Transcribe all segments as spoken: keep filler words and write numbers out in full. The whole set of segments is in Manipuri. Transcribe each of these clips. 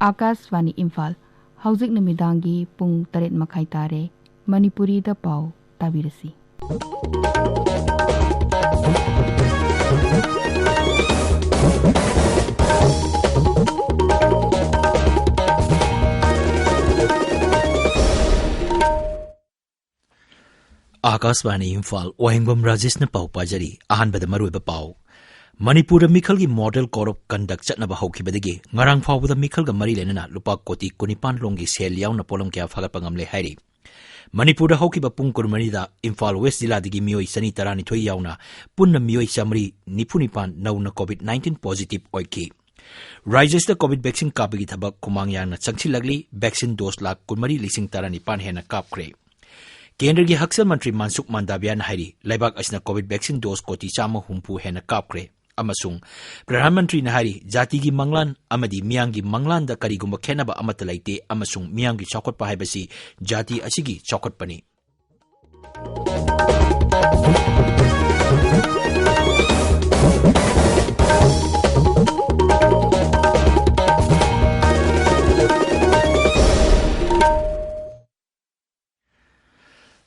ꯑꯥꯀꯥꯁꯕꯥꯅꯤ ꯏꯝꯐꯥꯜ꯫ ꯍꯧꯖꯤꯛ ꯅꯨꯃꯤꯗꯥꯡꯒꯤ ꯄꯨꯡ ꯇꯔꯦꯠ ꯃꯈꯥꯏ ꯇꯥꯔꯦ꯫ ꯃꯅꯤꯄꯨꯔꯤꯗ ꯄꯥꯎ ꯇꯥꯕꯤꯔꯁꯤ꯫ ꯑꯥꯀꯥꯁꯕꯥꯅꯤ ꯏꯝꯐꯥꯜ, ꯋꯥꯍꯦꯡꯕꯝ ꯔꯥꯖꯦꯁꯅ ꯄꯥꯎ ꯄꯥꯖꯔꯤ꯫ ꯑꯍꯥꯟꯕꯗ ꯃꯔꯨꯑꯣꯏꯕ ꯄꯥꯎ꯫ ꯃꯅꯤꯄꯨꯔꯗ ꯃꯤꯈꯜꯒꯤ Model Code of Conduct ꯆꯠꯅꯕ ꯍꯧꯈꯤꯕꯗꯒꯤ ꯉꯔꯥꯡ ꯐꯥꯎꯕꯗ ꯃꯤꯈꯜꯒ ꯃꯔꯤ ꯂꯩꯅꯅ ꯂꯨꯄꯥ ꯀꯣꯇꯤ ꯀꯨꯟꯅꯤꯄꯥꯟ ꯂꯣꯝꯒꯤ ꯁꯦꯜ ꯌꯥꯎꯅ ꯄꯣꯠꯂꯝ ꯀꯌꯥ ꯐꯥꯒꯠꯄ ꯉꯝꯂꯦ ꯍꯥꯏꯔꯤ꯫ ꯃꯅꯤꯄꯨꯔꯗ ꯍꯧꯈꯤꯕ ꯄꯨꯡ ꯀꯨꯟꯃꯔꯤꯗ ꯏꯝꯐꯥꯜ ꯋꯦꯁ ꯖꯤꯂꯥꯗꯒꯤ ꯃꯤꯑꯣꯏ ꯆꯅꯤ ꯇꯔꯥꯅꯤꯊꯣꯏ ꯌꯥꯎꯅ ꯄꯨꯟꯅ ꯃꯤꯑꯣꯏ ꯆꯥꯃꯔꯤ ꯅꯤꯐꯨ ꯅꯤꯄꯥꯟ ꯅꯧꯅ COVID nineteen positive ꯑꯣꯏꯈꯤ꯫ ꯔꯥꯖ꯭ꯌꯁꯤꯗ COVID vaccine ꯀꯥꯞꯄꯒꯤ ꯊꯕꯛ ꯈꯨꯃꯥꯡ ꯌꯥꯡꯅ ꯆꯪꯁꯤꯜꯂꯛꯂꯤ꯫ Vaccine dose ꯂꯥꯈ ꯀꯨꯟꯃꯔꯤ ꯂꯤꯁꯤꯡ ꯇꯔꯥꯅꯤꯄꯥꯟ ꯍꯦꯟꯅ ꯀꯥꯞꯈ꯭ꯔꯦ꯫ ꯀꯦꯟꯗ꯭ꯔꯒꯤ ꯍꯛꯁꯦꯜ ꯃꯟꯇ꯭ꯔꯤ ꯃꯟꯁꯨꯈ ꯃꯥꯟꯗꯥꯕꯤꯌꯥꯅ ꯍꯥꯏꯔꯤ, ꯂꯩꯕꯥꯛ ꯑꯁꯤꯅ COVID vaccine dose ꯀꯣꯇꯤ ꯆꯥꯝꯃ ꯍꯨꯝꯐꯨ ꯍꯦꯟꯅ ꯀꯥꯞꯈ꯭ꯔꯦ꯫ ꯑꯃꯁꯨꯡ ꯄ꯭ꯔꯙꯥꯟ ꯃꯟꯇ꯭ꯔꯤꯅ ꯍꯥꯏꯔꯤ, ꯖꯥꯇꯤꯒꯤ ꯃꯪꯂꯥꯟ ꯑꯃꯗꯤ ꯃꯤꯌꯥꯝꯒꯤ ꯃꯪꯂꯥꯟꯗ ꯀꯔꯤꯒꯨꯝꯕ ꯈꯦꯠꯅꯕ ꯑꯃꯠꯇ ꯂꯩꯇꯦ ꯑꯃꯁꯨꯡ ꯃꯤꯌꯥꯝꯒꯤ ꯆꯥꯎꯈꯠꯄ ꯍꯥꯏꯕꯁꯤ ꯖꯥꯇꯤ ꯑꯁꯤꯒꯤ ꯆꯥꯎꯈꯠꯄꯅꯤ꯫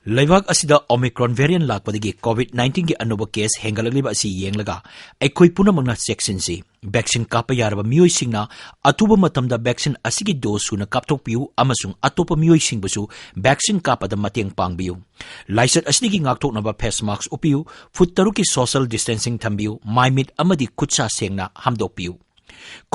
ꯂꯩꯕꯥꯛ ꯑꯁꯤꯗ Omicron variant ꯂꯥꯛꯄꯗꯒꯤ COVID nineteenꯒꯤ ꯑꯅꯧꯕ case ꯍꯦꯟꯒꯠꯂꯛꯂꯤꯕ ꯑꯁꯤ ꯌꯦꯡꯂꯒ ꯑꯩꯈꯣꯏ ꯄꯨꯝꯅꯃꯛꯅ ꯆꯦꯛꯁꯤꯟꯁꯤ꯫ Vaccine ꯀꯥꯞꯄ ꯌꯥꯔꯕ ꯃꯤꯑꯣꯏꯁꯤꯡꯅ ꯑꯊꯨꯕ ꯃꯇꯝꯗ vaccine ꯑꯁꯤꯒꯤ dose ꯁꯨꯅ ꯀꯥꯞꯊꯣꯛꯄꯤꯌꯨ ꯑꯃꯁꯨꯡ ꯑꯇꯣꯞꯄ ꯃꯤꯑꯣꯏꯁꯤꯡꯕꯨꯁꯨ vaccine ꯀꯥꯞꯄꯗ ꯃꯇꯦꯡ ꯄꯥꯡꯕꯤꯌꯨ꯫ ꯂꯥꯏꯆꯠ ꯑꯁꯤꯗꯒꯤ ꯉꯥꯛꯊꯣꯛꯅꯕ face mask ꯎꯞꯄꯤꯌꯨ, foot ꯇꯔꯨꯛꯀꯤ social distancing ꯊꯝꯕꯤꯌꯨ, ꯃꯥꯏ ꯃꯤꯠ ꯑꯃꯗꯤ ꯈꯨꯠꯁꯥ ꯁꯦꯡꯅ ꯍꯥꯝꯗꯣꯛꯄꯤꯌꯨ꯫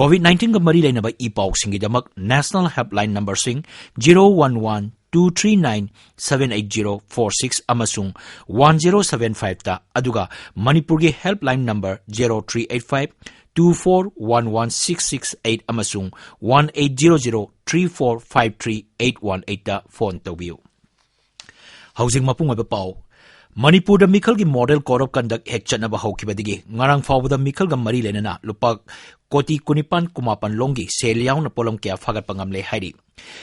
COVID nineteenꯒ ꯃꯔꯤ ꯂꯩꯅꯕ E ꯄꯥꯎꯁꯤꯡꯒꯤꯗꯃꯛ national helpline numberꯁꯤꯡ zero one one two three nine seven eight zero four six ꯑꯃꯁꯨꯡ one zero seven fiveꯇ, ꯑꯗꯨꯒ ꯃꯅꯤꯄꯨꯔꯒꯤ helpline number zero three eight five two four one one six six eight ꯑꯃꯁꯨꯡ one eight zero zero three four five three eight one eightꯇ phone ꯇꯧꯕꯤꯌꯨ꯫ ꯍꯧꯖꯤꯛ ꯃꯄꯨꯡ ꯑꯣꯏꯕ ꯄꯥꯎ꯫ ꯃꯅꯤꯄꯨꯔꯗ ꯃꯤꯈꯜꯒꯤ Model Code of Conduct ꯍꯦꯛ ꯆꯠꯅꯕ ꯍꯧꯈꯤꯕꯗꯒꯤ ꯉꯔꯥꯡ ꯐꯥꯎꯕꯗ ꯃꯤꯈꯜꯒ ꯃꯔꯤ ꯂꯩꯅꯅ ꯂꯨꯄꯥ ꯀꯣꯇꯤ ꯀꯨꯟꯅꯤꯄꯥꯟ ꯀꯨꯟꯃꯥꯄꯟ ꯂꯣꯝꯒꯤ ꯁꯦꯜ ꯌꯥꯎꯅ ꯄꯣꯠꯂꯝ ꯀꯌꯥ ꯐꯥꯒꯠꯄ ꯉꯝꯂꯦ ꯍꯥꯏꯔꯤ꯫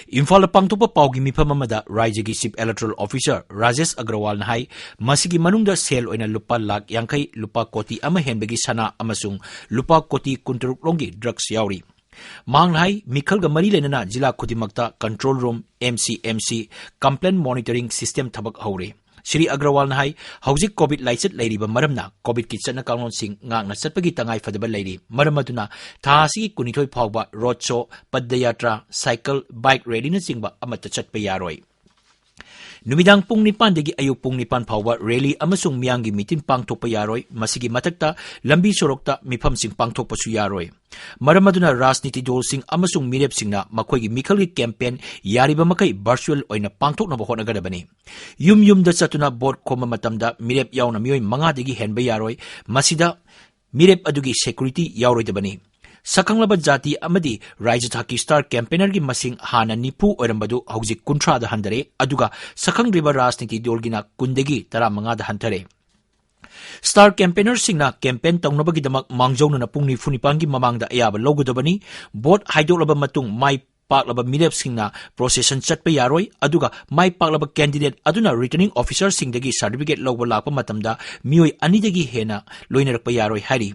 ꯏꯝꯐꯥꯜꯗ ꯄꯥꯡꯊꯣꯛꯄ ꯄꯥꯎꯒꯤ ꯃꯤꯐꯝ ꯑꯃꯗ ꯔꯥꯖ꯭ꯌꯒꯤ Chief Electoral Officer ꯔꯥꯖꯦꯁ ꯑꯒ꯭ꯔꯋꯥꯜꯅ ꯍꯥꯏ, ꯃꯁꯤꯒꯤ ꯃꯅꯨꯡꯗ ꯁꯦꯜ ꯑꯣꯏꯅ ꯂꯨꯄꯥ ꯂꯥꯈ ꯌꯥꯡꯈꯩ, ꯂꯨꯄꯥ ꯀꯣꯇꯤ ꯑꯃ ꯍꯦꯟꯕꯒꯤ ꯁꯅꯥ ꯑꯃꯁꯨꯡ ꯂꯨꯄꯥ ꯀꯣꯇꯤ ꯀꯨꯟꯇꯔꯨꯛ ꯂꯣꯝꯒꯤ drugs ꯌꯥꯎꯔꯤ꯫ ꯃꯍꯥꯛꯅ ꯍꯥꯏ, ꯃꯤꯈꯜꯒ ꯃꯔꯤ ꯂꯩꯅꯅ ꯖꯤꯂꯥ ꯈꯨꯗꯤꯡꯃꯛꯇ control room, M C M C, complaint monitoring system ꯊꯕꯛ ꯍꯧꯔꯦ꯫ ꯁ꯭ꯔꯤ ꯑꯒ꯭ꯔꯋꯥꯜꯅ ꯍꯥꯏ, ꯍꯧꯖꯤꯛ COVID ꯂꯥꯏꯆꯠ ꯂꯩꯔꯤꯕ ꯃꯔꯝꯅ COVIDꯀꯤ ꯆꯠꯅ ꯀꯥꯡꯂꯣꯟꯁꯤꯡ ꯉꯥꯛꯅ ꯆꯠꯄꯒꯤ ꯇꯉꯥꯏ ꯐꯗꯕ ꯂꯩꯔꯤ꯫ ꯃꯔꯝ ꯑꯗꯨꯅ ꯊꯥ ꯑꯁꯤꯒꯤ ꯀꯨꯟꯅꯤꯊꯣꯏ ꯐꯥꯎꯕ road show, ꯄꯗꯌꯥꯇ꯭ꯔꯥ, cycle, bike rallyꯅꯆꯤꯡꯕ ꯑꯃꯠꯇ ꯆꯠꯄ ꯌꯥꯔꯣꯏ꯫ ꯅꯨꯃꯤꯗꯥꯡ ꯄꯨꯡ ꯅꯤꯄꯥꯟꯗꯒꯤ ꯑꯌꯨꯛ ꯄꯨꯡ ꯅꯤꯄꯥꯟ ꯐꯥꯎꯕ rally ꯑꯃꯁꯨꯡ ꯃꯤꯌꯥꯝꯒꯤ meeting ꯄꯥꯡꯊꯣꯛꯄ ꯌꯥꯔꯣꯏ꯫ ꯃꯁꯤꯒꯤ ꯃꯊꯛꯇ ꯂꯝꯕꯤ ꯁꯣꯔꯣꯛꯇ ꯃꯤꯐꯝꯁꯤꯡ ꯄꯥꯡꯊꯣꯛꯄꯁꯨ ꯌꯥꯔꯣꯏ꯫ ꯃꯔꯝ ꯑꯗꯨꯅ ꯔꯥꯖꯅꯤꯇꯤ ꯗꯜꯁꯤꯡ ꯑꯃꯁꯨꯡ ꯃꯤꯔꯦꯞꯁꯤꯡꯅ ꯃꯈꯣꯏꯒꯤ ꯃꯤꯈꯜꯒꯤ campaign ꯌꯥꯔꯤꯕ ꯃꯈꯩ virtual ꯑꯣꯏꯅ ꯄꯥꯡꯊꯣꯛꯅꯕ ꯍꯣꯠꯅꯒꯗꯕꯅꯤ꯫ ꯌꯨꯝ ꯌꯨꯝꯗ ꯆꯠꯇꯨꯅ vote ꯈꯣꯝꯕ ꯃꯇꯝꯗ ꯃꯤꯔꯦꯞ ꯌꯥꯎꯅ ꯃꯤꯑꯣꯏ ꯃꯉꯥꯗꯒꯤ ꯍꯦꯟꯕ ꯌꯥꯔꯣꯏ꯫ ꯃꯁꯤꯗ ꯃꯤꯔꯦꯞ ꯑꯗꯨꯒꯤ security ꯌꯥꯎꯔꯣꯏꯗꯕꯅꯤ꯫ ꯁꯛꯈꯪꯂꯕ ꯖꯥꯇꯤ ꯑꯃꯗꯤ ꯔꯥꯏꯖ ꯊꯥꯛꯀꯤ star campaignerꯒꯤ ꯃꯁꯤꯡ ꯍꯥꯟꯅ ꯅꯤꯐꯨ ꯑꯣꯏꯔꯝꯕꯗꯨ ꯍꯧꯖꯤꯛ ꯀꯨꯟꯊ꯭ꯔꯥꯗ ꯍꯟꯊꯔꯦ, ꯑꯗꯨꯒ ꯁꯛꯈꯪꯗ꯭ꯔꯤꯕ ꯔꯥꯖꯅꯤꯇꯤ ꯗꯜꯒꯤꯅ ꯀꯨꯟꯗꯒꯤ ꯇꯔꯥꯃꯉꯥꯗ ꯍꯟꯊꯔꯦ꯫ Star campaignerꯁꯤꯡꯅ campaign ꯇꯧꯅꯕꯒꯤꯗꯃꯛ ꯃꯥꯡꯖꯧꯅꯅ ꯄꯨꯡ ꯅꯤꯐꯨ ꯅꯤꯄꯥꯟꯒꯤ ꯃꯃꯥꯡꯗ ꯑꯌꯥꯕ ꯂꯧꯒꯗꯕꯅꯤ꯫ Vote ꯍꯥꯏꯗꯣꯛꯂꯕ ꯃꯇꯨꯡ ꯃꯥꯏ ꯄꯥꯛꯂꯕ ꯃꯤꯔꯦꯞꯁꯤꯡꯅ procession ꯆꯠꯄ ꯌꯥꯔꯣꯏ, ꯑꯗꯨꯒ ꯃꯥꯏ ꯄꯥꯛꯂꯕ candidate ꯑꯗꯨꯅ returning officerꯁꯤꯡꯗꯒꯤ certificate ꯂꯧꯕ ꯂꯥꯛꯄ ꯃꯇꯝꯗ ꯃꯤꯑꯣꯏ ꯑꯅꯤꯗꯒꯤ ꯍꯦꯟꯅ ꯂꯣꯏꯅꯔꯛꯄ ꯌꯥꯔꯣꯏ ꯍꯥꯏꯔꯤ꯫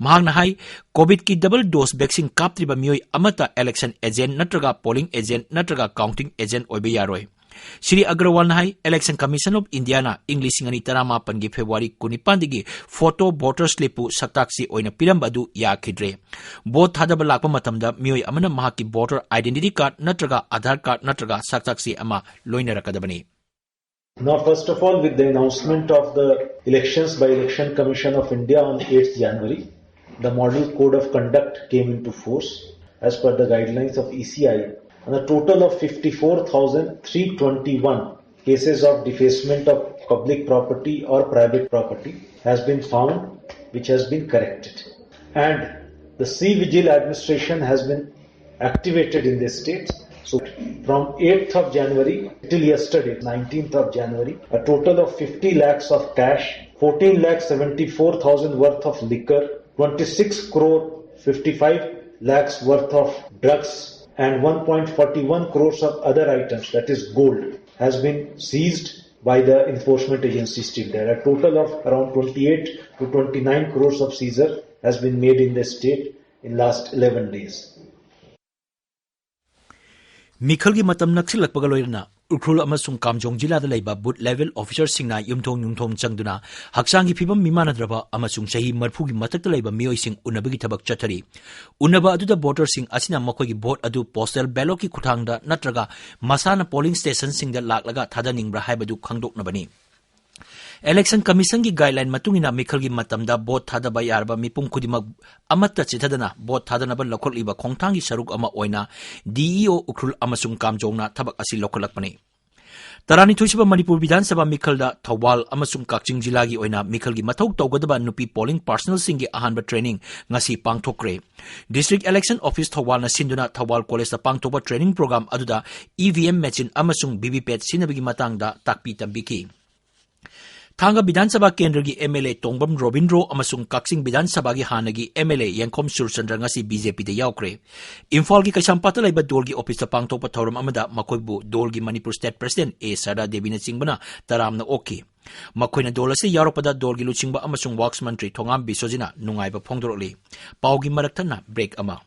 ꯃꯍꯥꯛꯅ ꯍꯥꯏ, COVIDꯀꯤ double dose vaccine ꯀꯥꯞꯇ꯭ꯔꯤꯕ ꯃꯤꯑꯣꯏ ꯑꯃꯠꯇ election agent ꯅꯠꯇ꯭ꯔꯒ polling agent ꯅꯠꯇ꯭ꯔꯒ counting agent ꯑꯣꯏꯕ ꯌꯥꯔꯣꯏ꯫ ꯁ꯭ꯔꯤ ꯑꯒ꯭ꯔꯋꯥꯜꯅ ꯍꯥꯏ, Election Commission of Indiaꯅ ꯏꯪ ꯂꯤꯁꯤꯡ ꯑꯅꯤ ꯇꯔꯥꯃꯥꯄꯟꯒꯤ February ꯀꯨꯟꯅꯤꯄꯥꯟꯗꯒꯤ photo voter slipꯄꯨ ꯁꯛꯇꯥꯛꯁꯤ ꯑꯣꯏꯅ ꯄꯤꯔꯝꯕ ꯑꯗꯨ ꯌꯥꯈꯤꯗ꯭ꯔꯦ꯫ Vote ꯊꯥꯗꯕ ꯂꯥꯛꯄ ꯃꯇꯝꯗ ꯃꯤꯑꯣꯏ ꯑꯃꯅ ꯃꯍꯥꯛꯀꯤ voter identity card ꯅꯠꯇ꯭ꯔꯒ Aadhaar card ꯅꯠꯇ꯭ꯔꯒ ꯁꯛꯇꯥꯛꯁꯤ ꯑꯃ ꯂꯣꯏꯅꯔꯛꯀꯗꯕꯅꯤ꯫ Now, first of all, with the announcement of the Elections by Election Commission of India on eighth January, the Model Code of Conduct came into force as per the guidelines of E C I, and a total of fifty-four thousand three twenty-one cases of defacement of public property or private property has been found, which has been corrected. And the C Vigil administration has been activated in the state. So from eighth of January till yesterday, nineteenth of January, a total of fifty lakhs of cash, fourteen lakh seventy-four thousand worth of liquor, twenty-six crore fifty-five lakhs worth of drugs, and one point forty-one crores of other items, that is gold, has been seized by the enforcement agencies till date. A total of around twenty-eight to twenty-nine crores of seizure has been made in the state in last eleven days. ꯃꯤꯈꯜꯒꯤ ꯃꯇꯝ ꯅꯛꯁꯤꯜꯂꯛꯄꯒ ꯂꯣꯏꯅꯅ ꯎꯈ꯭ꯔꯨꯜ ꯑꯃꯁꯨꯡ ꯀꯥꯝꯖꯣꯡ ꯖꯤꯂꯥꯗ ꯂꯩꯕ ꯕꯨꯊ ꯂꯦꯚꯦꯜ ꯑꯣꯐꯤꯁꯔꯁꯤꯡꯅ ꯌꯨꯝꯊꯣꯡ ꯌꯨꯝꯊꯣꯡ ꯆꯪꯗꯨꯅ ꯍꯛꯆꯥꯡꯒꯤ ꯐꯤꯕꯝ ꯃꯤꯃꯥꯟꯅꯗ꯭ꯔꯕ ꯑꯃꯁꯨꯡ ꯆꯍꯤ ꯃꯔꯤꯐꯨꯒꯤ ꯃꯊꯛꯇ ꯂꯩꯕ ꯃꯤꯑꯣꯏꯁꯤꯡ ꯎꯅꯕꯒꯤ ꯊꯕꯛ ꯆꯠꯊꯔꯤ꯫ ꯎꯅꯕ ꯑꯗꯨꯗ ꯚꯣꯇꯔꯁꯤꯡ ꯑꯁꯤꯅ ꯃꯈꯣꯏꯒꯤ ꯚꯣꯠ ꯑꯗꯨ ꯄꯣꯁꯇꯦꯜ ꯕꯦꯂꯣꯠꯀꯤ ꯈꯨꯠꯊꯥꯡꯗ ꯅꯠꯇ꯭ꯔꯒ ꯃꯁꯥꯅ ꯄꯣꯂꯤꯡ ꯁ꯭ꯇꯦꯁꯟꯁꯤꯡꯗ ꯂꯥꯛꯂꯒ ꯊꯥꯗꯅꯤꯡꯕ꯭ꯔꯥ ꯍꯥꯏꯕꯗꯨ ꯈꯪꯗꯣꯛꯅꯕꯅꯤ꯫ ꯏꯂꯦꯛꯁꯟ ꯀꯃꯤꯁꯟꯒꯤ ꯒꯥꯏꯗꯂꯥꯏꯟ ꯃꯇꯨꯡ ꯏꯟꯅ ꯃꯤꯈꯜꯒꯤ ꯃꯇꯝꯗ ꯚꯣꯠ ꯊꯥꯗꯕ ꯌꯥꯔꯕ ꯃꯤꯄꯨꯝ ꯈꯨꯗꯤꯡꯃꯛ ꯑꯃꯠꯇ ꯆꯤꯊꯗꯅ ꯚꯣꯠ ꯊꯥꯗꯅꯕ ꯂꯧꯈꯠꯂꯤꯕ ꯈꯣꯡꯊꯥꯡꯒꯤ ꯁꯔꯨꯛ ꯑꯃ ꯑꯣꯏꯅ ꯗꯤꯏꯑꯣ ꯎꯈ꯭ꯔꯨꯜ ꯑꯃꯁꯨꯡ ꯀꯥꯝꯖꯣꯡꯅ ꯊꯕꯛ ꯑꯁꯤ ꯂꯧꯈꯠꯂꯛꯄꯅꯤ꯫ ꯇꯔꯥꯅꯤꯊꯣꯏꯁꯨꯕ ꯃꯅꯤꯄꯨꯔ ꯕꯤꯙꯥꯟ ꯁꯚꯥ ꯃꯤꯈꯜꯗ ꯊꯧꯕꯥꯜ ꯑꯃꯁꯨꯡ ꯀꯛꯆꯤꯡ ꯖꯤꯂꯥꯒꯤ ꯑꯣꯏꯅ ꯃꯤꯈꯜꯒꯤ ꯃꯊꯧ ꯇꯧꯒꯗꯕ ꯅꯨꯄꯤ ꯄꯣꯂꯤꯡ ꯄꯥꯔꯁꯅꯦꯜꯁꯤꯡꯒꯤ ꯑꯍꯥꯟꯕ ꯇ꯭ꯔꯦꯅꯤꯡ ꯉꯁꯤ ꯄꯥꯡꯊꯣꯛꯈ꯭ꯔꯦ꯫ ꯗꯤꯁꯇ꯭ꯔꯤꯛ ꯏꯂꯦꯛꯁꯟ ꯑꯣꯐꯤꯁ ꯊꯧꯕꯥꯜꯅ ꯁꯤꯟꯗꯨꯅ ꯊꯧꯕꯥꯜ ꯀꯣꯂꯦꯖꯇ ꯄꯥꯡꯊꯣꯛꯄ ꯇ꯭ꯔꯦꯅꯤꯡ ꯄ꯭ꯔꯣꯒ꯭ꯔꯥꯝ ꯑꯗꯨꯗ ꯏꯚꯤꯑꯦꯝ ꯃꯦꯆꯤꯟ ꯑꯃꯁꯨꯡ ꯚꯤꯚꯤꯄꯦꯠ ꯁꯤꯖꯤꯟꯅꯕꯒꯤ ꯃꯇꯥꯡꯗ ꯇꯥꯛꯄꯤ ꯇꯝꯕꯤꯈꯤ꯫ ꯊꯥꯡꯒ ꯕꯤꯙꯥꯟ ꯁꯚꯥ ꯀꯦꯟꯗ꯭ꯔꯒꯤ ꯑꯦꯝ ꯑꯦꯜ ꯑꯦ ꯇꯣꯡꯕꯝ ꯔꯣꯕꯤꯟꯗ꯭ꯔꯣ ꯑꯃꯁꯨꯡ ꯀꯛꯆꯤꯡ ꯕꯤꯙꯥꯟ ꯁꯚꯥꯒꯤ ꯍꯥꯟꯅꯒꯤ ꯑꯦꯝ ꯑꯦꯜ ꯑꯦ ꯌꯦꯡꯈꯣꯝ ꯁꯨꯔꯆꯟꯗ꯭ꯔ ꯉꯁꯤ ꯕꯤ ꯖꯦ ꯄꯤꯗ ꯌꯥꯎꯈ꯭ꯔꯦ꯫ ꯏꯝꯐꯥꯜꯒꯤ ꯀꯩꯁꯥꯝꯄꯥꯠꯇ ꯂꯩꯕ ꯗꯣꯜꯒꯤ ꯑꯣꯐꯤꯁꯇ ꯄꯥꯡꯊꯣꯛꯄ ꯊꯧꯔꯝ ꯑꯃꯗ ꯃꯈꯣꯏꯕꯨ ꯗꯣꯜꯒꯤ ꯃꯅꯤꯄꯨꯔ ꯁ꯭ꯇꯦꯠ ꯄ꯭ꯔꯁꯤꯗꯦꯟꯠ ꯑꯦ ꯁꯔꯗꯥ ꯗꯦꯕꯤꯅꯆꯤꯡꯕꯅ ꯇꯔꯥꯝꯅ ꯑꯣꯛꯈꯤ꯫ ꯃꯈꯣꯏꯅ ꯗꯣꯜ ꯑꯁꯤꯗ ꯌꯥꯎꯔꯛꯄꯗ ꯗꯣꯜꯒꯤ ꯂꯨꯆꯤꯡꯕ ꯑꯃꯁꯨꯡ ꯋꯥꯔꯛꯁ ꯃꯟꯇ꯭ꯔꯤ ꯊꯣꯉꯥꯝ ꯕꯤꯁꯣꯖꯤꯅ ꯅꯨꯡꯉꯥꯏꯕ ꯐꯣꯡꯗꯣꯔꯛꯂꯤ꯫ ꯄꯥꯎꯒꯤ ꯃꯔꯛ ꯊꯠꯅ ꯕ꯭ꯔꯦꯛ ꯑꯃ꯫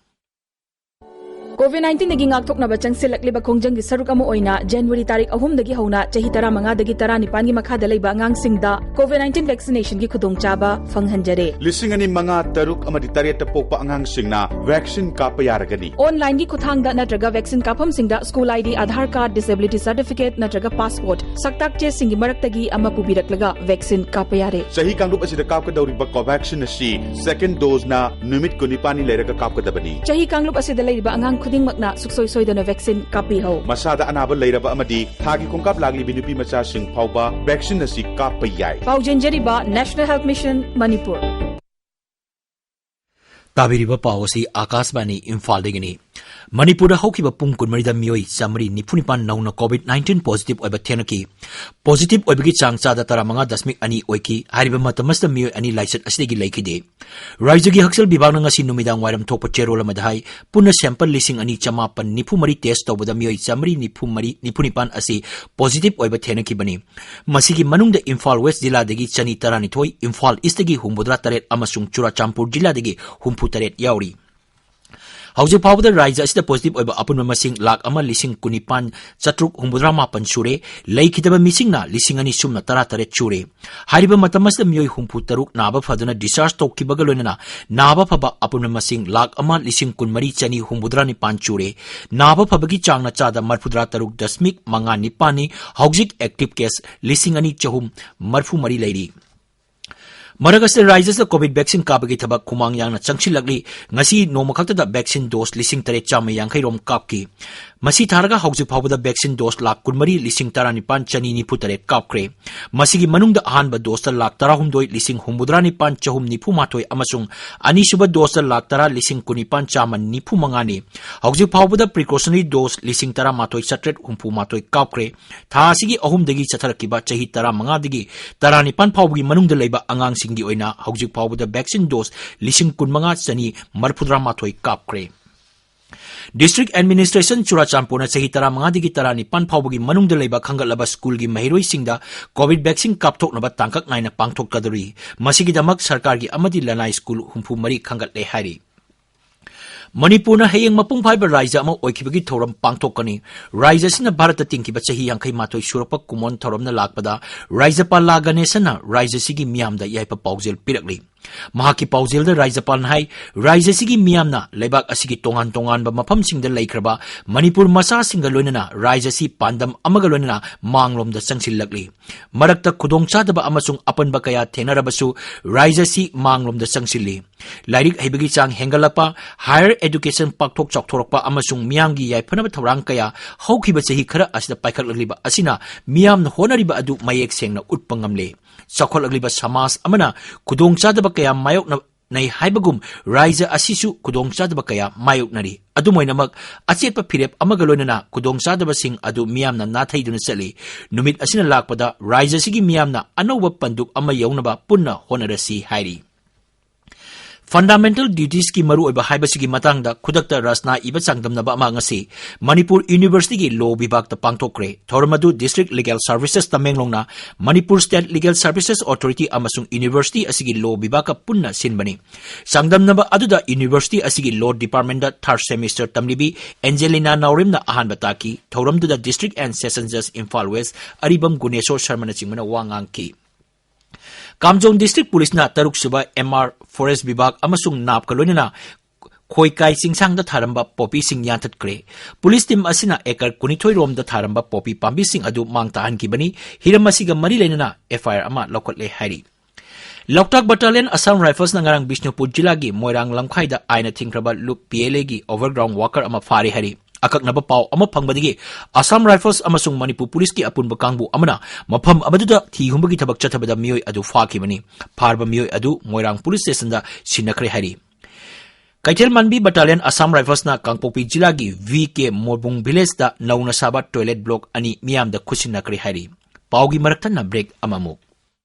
ꯀꯣꯚꯤꯗ ꯅꯥꯏꯟꯇꯤꯟꯗꯒꯤ ꯉꯥꯛꯊꯣꯛꯅꯕ ꯆꯪꯁꯤꯜꯂꯛꯂꯤꯕ ꯈꯣꯡꯖꯪꯒꯤ ꯁꯔꯨꯛ ꯑꯃ ꯑꯣꯏꯅ ꯖꯅꯋꯥꯔꯤ ꯇꯥꯔꯤꯛ ꯑꯍꯨꯝꯗꯒꯤ ꯍꯧꯅ ꯆꯍꯤ ꯇꯔꯥꯃꯉꯥꯗꯒꯤ ꯇꯔꯥꯅꯤꯄꯥꯟꯒꯤ ꯃꯈꯥꯗ ꯂꯩꯕ ꯑꯉꯥꯡꯁꯤꯡꯗ ꯀꯣꯚꯤꯗ ꯅꯥꯏꯟꯇꯤꯟ ꯚꯦꯛꯁꯤꯅꯦꯁꯟꯒꯤ ꯈꯨꯗꯣꯡꯆꯥꯕ ꯐꯪꯍꯟꯖꯔꯦ꯫ ꯂꯤꯁꯤꯡ ꯑꯅꯤ ꯃꯉꯥ, ꯇꯔꯨꯛ ꯑꯃꯗꯤ ꯇꯔꯦꯠꯇ ꯄꯣꯛꯄ ꯑꯉꯥꯡꯁꯤꯡꯅ ꯚꯦꯛꯁꯤꯟ ꯀꯥꯞꯄ ꯌꯥꯔꯒꯅꯤ꯫ ꯑꯣꯟꯂꯥꯏꯟꯒꯤ ꯈꯨꯠꯊꯥꯡꯗ ꯅꯠꯇ꯭ꯔꯒ ꯚꯦꯛꯁꯤꯟ ꯀꯥꯞꯐꯝꯁꯤꯡꯗ school I D, Aadhaar card, disability certificate ꯅꯠꯇ꯭ꯔꯒ ꯄꯥꯁꯄꯣꯔꯠ, ꯁꯛꯇꯥꯛ ꯆꯦꯁꯤꯡꯒꯤ ꯃꯔꯛꯇꯒꯤ ꯑꯃ ꯄꯨꯕꯤꯔꯛꯂꯒ ꯚꯦꯛꯁꯤꯟ ꯀꯥꯞꯄ ꯌꯥꯔꯦ꯫ ꯆꯍꯤ ꯀꯥꯡꯂꯨꯞ ꯑꯁꯤꯗ ꯀꯥꯞꯀꯗꯧꯔꯤꯕ ꯀꯣꯚꯦꯛꯁꯤꯟ ꯑꯁꯤ ꯁꯦꯀꯦꯟ ꯗꯣꯖꯅ ꯅꯨꯃꯤꯠ ꯀꯨꯟꯅꯤꯄꯥꯟꯅꯤ ꯂꯩꯔꯒ ꯀꯥꯞꯀꯗꯕꯅꯤ꯫ ꯆꯍꯤ ꯀꯥꯡꯂꯨꯞ ꯑꯁꯤꯗ ꯂꯩꯔꯤꯕ ꯑꯉꯥꯡ ꯈꯨꯗꯤꯡꯃꯛꯅ ꯁꯨꯡꯁꯣꯏ ꯁꯣꯏꯗꯅ ꯚꯦꯛꯁꯤꯟ ꯀꯥꯞꯄꯤꯍꯧ꯫ ꯃꯁꯥꯗ ꯑꯅꯥꯕ ꯂꯩꯔꯕ ꯑꯃꯗꯤ ꯊꯥꯒꯤ ꯈꯣꯡꯀꯥꯞ ꯂꯥꯛꯂꯤꯕꯤ ꯅꯨꯄꯤ ꯃꯆꯥꯁꯤꯡ ꯐꯥꯎꯕ ꯚꯦꯛꯁꯤꯟ ꯑꯁꯤ ꯀꯥꯞꯄ ꯌꯥꯏ꯫ ꯄꯥꯎꯖꯦꯟꯖꯔꯤꯕ National Health Mission ꯃꯅꯤꯄꯨꯔ꯫ ꯇꯥꯕꯤꯔꯤꯕ ꯄꯥꯎ ꯑꯁꯤ ꯑꯥꯀꯥꯁꯕꯥꯅꯤ ꯏꯝꯐꯥꯜꯗꯒꯤꯅꯤ꯫ ꯃꯅꯤꯄꯨꯔꯗ ꯍꯧꯈꯤꯕ ꯄꯨꯡ ꯀꯨꯟꯃꯔꯤꯗ ꯃꯤꯑꯣꯏ ꯆꯥꯃꯔꯤ ꯅꯤꯐꯨ ꯅꯤꯄꯥꯟ ꯅꯧꯅ ꯀꯣꯚꯤꯗ ꯅꯥꯏꯟꯇꯤꯟ ꯄꯣꯖꯤꯇꯤꯚ ꯑꯣꯏꯕ ꯊꯦꯡꯅꯈꯤ꯫ ꯄꯣꯖꯤꯇꯤꯚ ꯑꯣꯏꯕꯒꯤ ꯆꯥꯡ ꯆꯥꯗ ꯇꯔꯥꯃꯉꯥ ꯗꯁꯃꯤꯛ ꯑꯅꯤ ꯑꯣꯏꯈꯤ꯫ ꯍꯥꯏꯔꯤꯕ ꯃꯇꯝ ꯑꯁꯤꯗ ꯃꯤꯑꯣꯏ ꯑꯅꯤ ꯂꯥꯏꯆꯠ ꯑꯁꯤꯗꯒꯤ ꯂꯩꯈꯤꯗꯦ꯫ ꯔꯥꯖ꯭ꯌꯒꯤ ꯍꯛꯁꯦꯜ ꯕꯤꯚꯥꯒꯅ ꯉꯁꯤ ꯅꯨꯃꯤꯗꯥꯡ ꯋꯥꯏꯔꯝ ꯊꯣꯛꯄ ꯆꯦꯔꯣꯜ ꯑꯃꯗ ꯍꯥꯏ, ꯄꯨꯟꯅ ꯁꯦꯝꯄꯜ ꯂꯤꯁꯤꯡ ꯑꯅꯤ ꯆꯃꯥꯄꯟ ꯅꯤꯐꯨ ꯃꯔꯤ ꯇꯦꯁ ꯇꯧꯕꯗ ꯃꯤꯑꯣꯏ ꯆꯥꯃꯔꯤ ꯅꯤꯐꯨ ꯃꯔꯤ, ꯅꯤꯐꯨ ꯅꯤꯄꯥꯟ ꯑꯁꯤ ꯄꯣꯖꯤꯇꯤꯚ ꯑꯣꯏꯕ ꯊꯦꯡꯅꯈꯤꯕꯅꯤ꯫ ꯃꯁꯤꯒꯤ ꯃꯅꯨꯡꯗ ꯏꯝꯐꯥꯜ ꯋꯦꯁ ꯖꯤꯂꯥꯗꯒꯤ ꯆꯅꯤ ꯇꯔꯥꯅꯤꯊꯣꯏ, ꯏꯝꯐꯥꯜ ꯏꯁꯇꯒꯤ ꯍꯨꯝꯐꯨꯇꯔꯥ ꯇꯔꯦꯠ ꯑꯃꯁꯨꯡ ꯆꯨꯔꯥꯆꯥꯟꯄꯨꯔ ꯖꯤꯂꯥꯗꯒꯤ ꯍꯨꯝꯐꯨ ꯇꯔꯦꯠ ꯌꯥꯎꯔꯤ꯫ ꯍꯧꯖꯤꯛ ꯐꯥꯎꯕꯗ ꯔꯥꯖ꯭ꯌ ꯑꯁꯤꯗ positive ꯑꯣꯏꯕ ꯑꯄꯨꯟꯕ ꯃꯁꯤꯡ ꯂꯥꯈ ꯑꯃ ꯂꯤꯁꯤꯡ ꯀꯨꯟꯅꯤꯄꯥꯟ ꯆꯥꯇ꯭ꯔꯨꯛ ꯍꯨꯝꯐꯨꯇꯔꯥ ꯃꯥꯄꯟ ꯁꯨꯔꯦ꯫ ꯂꯩꯈꯤꯗꯕ ꯃꯤꯁꯤꯡꯅ ꯂꯤꯁꯤꯡ ꯑꯅꯤ ꯁꯨꯞꯅ ꯇꯔꯥꯇꯔꯦꯠ ꯁꯨꯔꯦ꯫ ꯍꯥꯏꯔꯤꯕ ꯃꯇꯝ ꯑꯁꯤꯗ ꯃꯤꯑꯣꯏ ꯍꯨꯝꯐꯨ ꯇꯔꯨꯛ ꯅꯥꯕ ꯐꯗꯨꯅ discharge ꯇꯧꯈꯤꯕꯒ ꯂꯣꯏꯅꯅ ꯅꯥꯕ ꯐꯕ ꯑꯄꯨꯟꯕ ꯃꯁꯤꯡ ꯂꯥꯈ ꯑꯃ ꯂꯤꯁꯤꯡ ꯀꯨꯟꯃꯔꯤ ꯆꯅꯤ ꯍꯨꯝꯐꯨꯇꯔꯥ ꯅꯤꯄꯥꯟ ꯆꯨꯔꯦ꯫ ꯅꯥꯕ ꯐꯕꯒꯤ ꯆꯥꯡꯅ ꯆꯥꯗ ꯃꯔꯤꯐꯨꯇꯔꯥ ꯇꯔꯨꯛ ꯗꯁꯃꯤꯛ ꯃꯉꯥ ꯅꯤꯄꯥꯟꯅꯤ꯫ ꯍꯧꯖꯤꯛ active case ꯂꯤꯁꯤꯡ ꯑꯅꯤ ꯆꯍꯨꯝ ꯃꯔꯤꯐꯨ ꯃꯔꯤ ꯂꯩꯔꯤ꯫ ꯃꯔꯛ ꯑꯁꯤꯗ ꯔꯥꯖ꯭ꯌ ꯑꯁꯤꯗ COVID vaccine ꯀꯥꯞꯄꯒꯤ ꯊꯕꯛ ꯈꯨꯃꯥꯡ ꯌꯥꯡꯅ ꯆꯪꯁꯤꯜꯂꯛꯂꯤ꯫ ꯉꯁꯤ ꯅꯣꯡꯃ ꯈꯛꯇꯗ vaccine dose ꯂꯤꯁꯤꯡ ꯇꯔꯦꯠ ꯆꯥꯝꯃ ꯌꯥꯡꯈꯩ ꯔꯣꯝ ꯀꯥꯞꯈꯤ꯫ ꯃꯁꯤ ꯊꯥꯔꯒ ꯍꯧꯖꯤꯛ ꯐꯥꯎꯕꯗ vaccine dose ꯂꯥꯈ ꯀꯨꯟꯃꯔꯤ ꯂꯤꯁꯤꯡ ꯇꯔꯥ ꯅꯤꯄꯥꯟ ꯆꯅꯤ ꯅꯤꯐꯨ ꯇꯔꯦꯠ ꯀꯥꯞꯈ꯭ꯔꯦ꯫ ꯃꯁꯤꯒꯤ ꯃꯅꯨꯡꯗ ꯑꯍꯥꯟꯕ dose ꯇ ꯂꯥꯈ ꯇꯔꯥꯍꯨꯝꯗꯣꯏ ꯂꯤꯁꯤꯡ ꯍꯨꯝꯐꯨꯇꯔꯥ ꯅꯤꯄꯥꯟ ꯆꯍꯨꯝ ꯅꯤꯐꯨ ꯃꯥꯊꯣꯏ ꯑꯃꯁꯨꯡ ꯑꯅꯤꯁꯨꯕ dose ꯇ ꯂꯥꯈ ꯇꯔꯥ ꯂꯤꯁꯤꯡ ꯀꯨꯟꯅꯤꯄꯥꯟ ꯆꯥꯝꯃ ꯅꯤꯐꯨ ꯃꯉꯥꯅꯤ꯫ ꯍꯧꯖꯤꯛ ꯐꯥꯎꯕꯗ precautionary dose ꯂꯤꯁꯤꯡ ꯇꯔꯥꯃꯥꯊꯣꯏ ꯆꯥꯇ꯭ꯔꯦꯠ ꯍꯨꯝꯐꯨ ꯃꯥꯊꯣꯏ ꯀꯥꯞꯈ꯭ꯔꯦ꯫ ꯊꯥ ꯑꯁꯤꯒꯤ ꯑꯍꯨꯝꯗꯒꯤ ꯆꯠꯊꯔꯛꯈꯤꯕ ꯆꯍꯤ ꯇꯔꯥꯃꯉꯥꯗꯒꯤ ꯇꯔꯥꯅꯤꯄꯥꯟ ꯐꯥꯎꯕꯒꯤ ꯃꯅꯨꯡꯗ ꯂꯩꯕ ꯑꯉꯥꯡꯁꯤꯡꯒꯤ ꯑꯣꯏꯅ ꯍꯧꯖꯤꯛ ꯐꯥꯎꯕꯗ vaccine dose ꯂꯤꯁꯤꯡ ꯀꯨꯟꯃꯉꯥ ꯆꯅꯤ ꯃꯔꯤꯐꯨꯇꯔꯥ ꯃꯥꯊꯣꯏ ꯀꯥꯞꯈ꯭ꯔꯦ꯫ District Administration ꯆꯨꯔꯥꯆꯥꯟꯄꯨꯔꯅ ꯆꯍꯤ ꯇꯔꯥꯃꯉꯥꯗꯒꯤ ꯇꯔꯥꯅꯤꯄꯥꯟ ꯐꯥꯎꯕꯒꯤ ꯃꯅꯨꯡꯗ ꯂꯩꯕ ꯈꯟꯒꯠꯂꯕ ꯁ꯭ꯀꯨꯜꯒꯤ ꯃꯍꯩꯔꯣꯏꯁꯤꯡꯗ COVID vaccine ꯀꯥꯞꯊꯣꯛꯅꯕ ꯇꯥꯡꯀꯛ ꯅꯥꯏꯅ ꯄꯥꯡꯊꯣꯛꯀꯗꯧꯔꯤ꯫ ꯃꯁꯤꯒꯤꯗꯃꯛ ꯁꯔꯀꯥꯔꯒꯤ ꯑꯃꯗꯤ ꯂꯅꯥꯏ ꯁ꯭ꯀꯨꯜ ꯍꯨꯝꯐꯨ ꯃꯔꯤ ꯈꯟꯒꯠꯂꯦ ꯍꯥꯏꯔꯤ꯫ ꯃꯅꯤꯄꯨꯔꯅ ꯍꯌꯦꯡ ꯃꯄꯨꯡ ꯐꯥꯕ ꯔꯥꯖ꯭ꯌ ꯑꯃ ꯑꯣꯏꯈꯤꯕꯒꯤ ꯊꯧꯔꯝ ꯄꯥꯡꯊꯣꯛꯀꯅꯤ꯫ ꯔꯥꯖ꯭ꯌ ꯑꯁꯤꯅ ꯚꯥꯔꯠꯇ ꯇꯤꯟꯈꯤꯕ ꯆꯍꯤ ꯌꯥꯡꯈꯩ ꯃꯥꯊꯣꯏ ꯁꯨꯔꯛꯄ ꯀꯨꯃꯣꯟ ꯊꯧꯔꯝꯅ ꯂꯥꯛꯄꯗ ꯔꯥꯖ꯭ꯌꯄꯥꯜ ꯂꯥ ꯒꯅꯦꯁꯟꯅ ꯔꯥꯖ꯭ꯌ ꯑꯁꯤꯒꯤ ꯃꯤꯌꯥꯝꯗ ꯌꯥꯏꯐ ꯄꯥꯎꯖꯦꯜ ꯄꯤꯔꯛꯂꯤ꯫ ꯃꯍꯥꯛꯀꯤ ꯄꯥꯎꯖꯦꯜꯗ ꯔꯥꯖ꯭ꯌꯄꯥꯜꯅ ꯍꯥꯏ, ꯔꯥꯖ꯭ꯌ ꯑꯁꯤꯒꯤ ꯃꯤꯌꯥꯝꯅ ꯂꯩꯕꯥꯛ ꯑꯁꯤꯒꯤ ꯇꯣꯉꯥꯟ ꯇꯣꯉꯥꯟꯕ ꯃꯐꯝꯁꯤꯡꯗ ꯂꯩꯈ꯭ꯔꯕ ꯃꯅꯤꯄꯨꯔ ꯃꯆꯥꯁꯤꯡꯒ ꯂꯣꯏꯅꯅ ꯔꯥꯖ꯭ꯌ ꯑꯁꯤ ꯄꯥꯟꯗꯝ ꯑꯃꯒ ꯂꯣꯏꯅꯅ ꯃꯥꯡꯂꯣꯝꯗ ꯆꯪꯁꯤꯜꯂꯛꯂꯤ꯫ ꯃꯔꯛꯇ ꯈꯨꯗꯣꯡꯆꯥꯗꯕ ꯑꯃꯁꯨꯡ ꯑꯄꯟꯕ ꯀꯌꯥ ꯊꯦꯡꯅꯔꯕꯁꯨ ꯔꯥꯖ꯭ꯌ ꯑꯁꯤ ꯃꯥꯡꯂꯣꯝꯗ ꯆꯪꯁꯤꯜꯂꯤ꯫ ꯂꯥꯏꯔꯤꯛ ꯍꯩꯕꯒꯤ ꯆꯥꯡ ꯍꯦꯟꯒꯠꯂꯛꯄ, higher education ꯄꯥꯛꯊꯣꯛ ꯆꯥꯎꯊꯣꯔꯛꯄ ꯑꯃꯁꯨꯡ ꯃꯤꯌꯥꯝꯒꯤ ꯌꯥꯏꯐꯅꯕ ꯊꯧꯔꯥꯡ ꯀꯌꯥ ꯍꯧꯈꯤꯕ ꯆꯍꯤ ꯈꯔ ꯑꯁꯤꯗ ꯄꯥꯏꯈꯠꯂꯛꯂꯤꯕ ꯑꯁꯤꯅ ꯃꯤꯌꯥꯝꯅ ꯍꯣꯠꯅꯔꯤꯕ ꯑꯗꯨ ꯃꯌꯦꯛ ꯁꯦꯡꯅ ꯎꯠꯄ ꯉꯝꯂꯦ꯫ ꯆꯥꯎꯈꯠꯂꯛꯂꯤꯕ ꯁꯃꯥꯖ ꯑꯃꯅ ꯈꯨꯗꯣꯡꯆꯥꯗꯕ ꯀꯌꯥ ꯃꯥꯌꯣꯛꯅꯩ ꯍꯥꯏꯕꯒꯨꯝ ꯔꯥꯖ꯭ꯌ ꯑꯁꯤꯁꯨ ꯈꯨꯗꯣꯡꯆꯥꯗꯕ ꯀꯌꯥ ꯃꯥꯌꯣꯛꯅꯔꯤ꯫ ꯑꯗꯨꯝ ꯑꯣꯏꯅꯃꯛ, ꯑꯆꯦꯠꯄ ꯐꯤꯔꯦꯞ ꯑꯃꯒ ꯂꯣꯏꯅꯅ ꯈꯨꯗꯣꯡꯆꯥꯗꯕꯁꯤꯡ ꯑꯗꯨ ꯃꯤꯌꯥꯝꯅ ꯅꯥꯊꯩꯗꯨꯅ ꯆꯠꯂꯤ꯫ ꯅꯨꯃꯤꯠ ꯑꯁꯤꯅ ꯂꯥꯛꯄꯗ ꯔꯥꯖ꯭ꯌ ꯑꯁꯤꯒꯤ ꯃꯤꯌꯥꯝꯅ ꯑꯅꯧꯕ ꯄꯟꯗꯨꯞ ꯑꯃ ꯌꯧꯅꯕ ꯄꯨꯟꯅ ꯍꯣꯠꯅꯔꯁꯤ ꯍꯥꯏꯔꯤ꯫ Fundamental dutieski ꯃꯔꯨꯑꯣꯏꯕ ꯍꯥꯏꯕꯁꯤꯒꯤ ꯃꯇꯥꯡꯗ ꯈꯨꯗꯛꯇ ꯔꯆꯅꯥ ꯏꯕ ꯆꯥꯡꯗꯝꯅꯕ ꯑꯃ ꯉꯁꯤ ꯃꯅꯤꯄꯨꯔ ꯌꯨꯅꯤꯚꯔꯁꯤꯇꯤꯒꯤ ꯂꯣ ꯕꯤꯚꯥꯒꯇ ꯄꯥꯡꯊꯣꯛꯈ꯭ꯔꯦ꯫ ꯊꯧꯔꯝ ꯑꯗꯨ District Legal Services ꯇꯃꯦꯡꯂꯣꯡꯅ Manipur State Legal Services Authority ꯑꯃꯁꯨꯡ ꯌꯨꯅꯤꯚꯔꯁꯤꯇꯤ ꯑꯁꯤꯒꯤ ꯂꯣ ꯕꯤꯚꯥꯒꯀ ꯄꯨꯟꯅ ꯁꯤꯟꯕꯅꯤ꯫ ꯆꯥꯡꯗꯝꯅꯕ ꯑꯗꯨꯗ ꯌꯨꯅꯤꯚꯔꯁꯤꯇꯤ ꯑꯁꯤꯒꯤ ꯂꯣ ꯗꯤꯄꯥꯔꯠꯃꯦꯟꯗ third semester ꯇꯝꯂꯤꯕꯤ ꯑꯦꯟꯖꯦꯂꯤꯅꯥ ꯅꯥꯎꯔꯦꯝꯅ ꯑꯍꯥꯟꯕ ꯇꯥꯈꯤ꯫ ꯊꯧꯔꯝꯗꯨꯗ District and Session Judge Imphal West ꯑꯔꯤꯕꯝ ꯒꯨꯅꯦꯁꯣꯔ ꯁꯔꯃꯅꯆꯤꯡꯕꯅ ꯋꯥ ꯉꯥꯡꯈꯤ꯫ ꯀꯥꯝꯖꯣꯡ District Policeꯅ ꯇꯔꯨꯛꯁꯨꯕ M R Forest ꯕꯤꯚꯥꯒ ꯑꯃꯁꯨꯡ ꯅꯥꯞꯀ ꯂꯣꯏꯅꯅ ꯈꯣꯏꯀꯥꯏ ꯆꯤꯡꯁꯥꯡꯗ ꯊꯥꯔꯝꯕ ꯄꯣꯄꯤꯁꯤꯡ ꯌꯥꯟꯊꯠꯈ꯭ꯔꯦ꯫ ꯄꯨꯂꯤꯁ ꯇꯤꯝ ꯑꯁꯤꯅ ꯑꯦꯀꯔ ꯀꯨꯟꯅꯤꯊꯣꯏ ꯔꯣꯝꯗ ꯊꯥꯔꯝꯕ ꯄꯣꯄꯤ ꯄꯥꯝꯕꯤꯁꯤꯡ ꯑꯗꯨ ꯃꯥꯡ ꯇꯥꯍꯟꯈꯤꯕꯅꯤ꯫ ꯍꯤꯔꯝ ꯑꯁꯤꯒ ꯃꯔꯤ ꯂꯩꯅꯅ F I R ꯑꯃ ꯂꯧꯈꯠꯂꯦ ꯍꯥꯏꯔꯤ꯫ ꯂꯣꯛꯇꯥꯛ Battalion Assam Riflesꯅ ꯉꯔꯥꯡ ꯕꯤꯁꯅꯨꯄꯨꯔ ꯖꯤꯂꯥꯒꯤ ꯃꯣꯏꯔꯥꯡ ꯂꯝꯈꯥꯏꯗ ꯑꯥꯏꯟꯅ ꯊꯤꯡꯈ꯭ꯔꯕ ꯂꯨꯞ P L Aꯒꯤ overground worker ꯑꯃ ꯐꯥꯔꯦ ꯍꯥꯏꯔꯤ꯫ ꯑꯀꯛꯅꯕ ꯄꯥꯎ ꯑꯃ ꯐꯪꯕꯗꯒꯤ Assam Rifles ꯑꯃꯁꯨꯡ ꯃꯅꯤꯄꯨꯔ ꯄꯨꯂꯤꯁꯀꯤ ꯑꯄꯨꯟꯕ ꯀꯥꯡꯕꯨ ꯑꯃꯅ ꯃꯐꯝ ꯑꯃꯗꯨꯗ ꯊꯤ ꯍꯨꯝꯕꯒꯤ ꯊꯕꯛ ꯆꯠꯊꯕꯗ ꯃꯤꯑꯣꯏ ꯑꯗꯨ ꯐꯥꯈꯤꯕꯅꯤ꯫ ꯐꯥꯔꯕ ꯃꯤꯑꯣꯏ ꯑꯗꯨ ꯃꯣꯏꯔꯥꯡ ꯄꯨꯂꯤꯁ ꯁ꯭ꯇꯦꯁꯟꯗ ꯁꯤꯟꯅꯈ꯭ꯔꯦ ꯍꯥꯏꯔꯤ꯫ ꯀꯩꯊꯦꯜ ꯃꯥꯟꯕꯤ Battalion Assam Riflesꯅ ꯀꯥꯡꯄꯣꯛꯄꯤ ꯖꯤꯂꯥꯒꯤ V K ꯃꯣꯕꯨꯡ villageꯇ ꯅꯧꯅ ꯁꯥꯕ toilet block ꯑꯅꯤ ꯃꯤꯌꯥꯝꯗ ꯈꯨꯠꯁꯤꯟꯅꯈ꯭ꯔꯦ ꯍꯥꯏꯔꯤ꯫ ꯄꯥꯎꯒꯤ ꯃꯔꯛꯇ break ꯑꯃꯃꯨꯛ꯫